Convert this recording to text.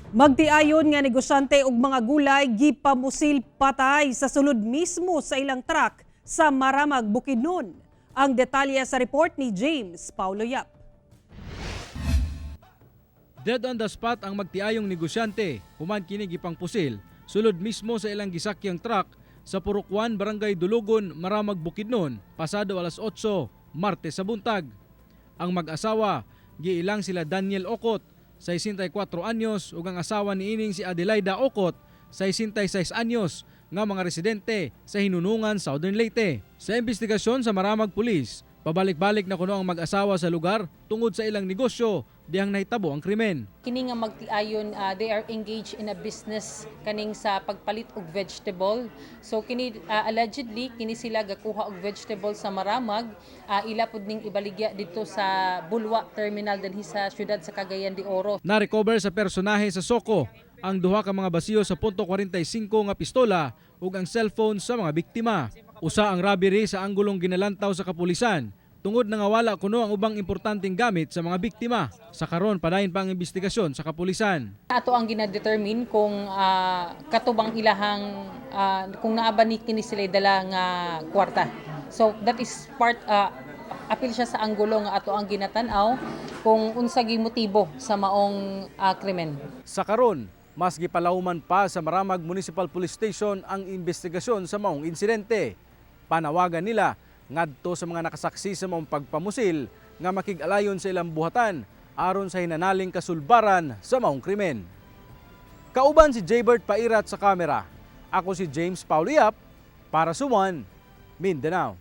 Magtiayon nga negosyante og mga gulay gipamusil patay sa sulod mismo sa ilang truck sa Maramag, Bukidnon. Ang detalye sa report ni James Paulo Yap. Dead on the spot ang magtiayong negosyante, human kini gipangpusil, sulod mismo sa ilang gisakyang truck sa Purok 1, Barangay Dulugon, Maramag, Bukidnon, pasado alas 8, Martes sa buntag. Ang mag-asawa, giilang sila Daniel Okot, 64 anyos, ug ang asawa niining si Adelaida Okot, 66 anyos, nga mga residente sa Hinunungan, Southern Leyte. Sa investigasyon sa Maramag Police, pabalik-balik na kuno ang mag-asawa sa lugar tungod sa ilang negosyo dihang nahitabo ang krimen. Kini nga magtiayon, they are engaged in a business kaning sa pagpalit og vegetable. So kini allegedly kini sila gakuha og vegetable sa Maramag, ila pud ning ibaligya dito sa Bulua Terminal dinhi sa siyudad sa Cagayan de Oro. Na-recover sa personahe sa Soko ang duha ka mga basiyo sa .45 nga pistola ug ang cellphone sa mga biktima. Usa ang robbery sa anggulong ginalantaw sa kapulisan tungod nangawala kuno ang ubang importanteng gamit sa mga biktima. Sa karon, padayon pa ang investigasyon sa kapulisan. Ato ang gina-determine kung katubang ilahang kung naa ba ni kini sila dala nga kwarta. So that is part, apil siya sa anggulo nga ato ang ginatan-aw kung unsa motibo sa maong krimen. Sa karon, mas gipalawman pa sa Maramag Municipal Police Station ang investigasyon sa maong insidente. Panawagan nila ngadto sa mga nakasaksi sa maong pagpamusil nga makig-alayon sa ilang buhatan aron sa hinanaling kasulbaran sa maong krimen. Kauban si Jaybert Pairat sa kamera. Ako si James Paulo Yap para sa One Mindanao.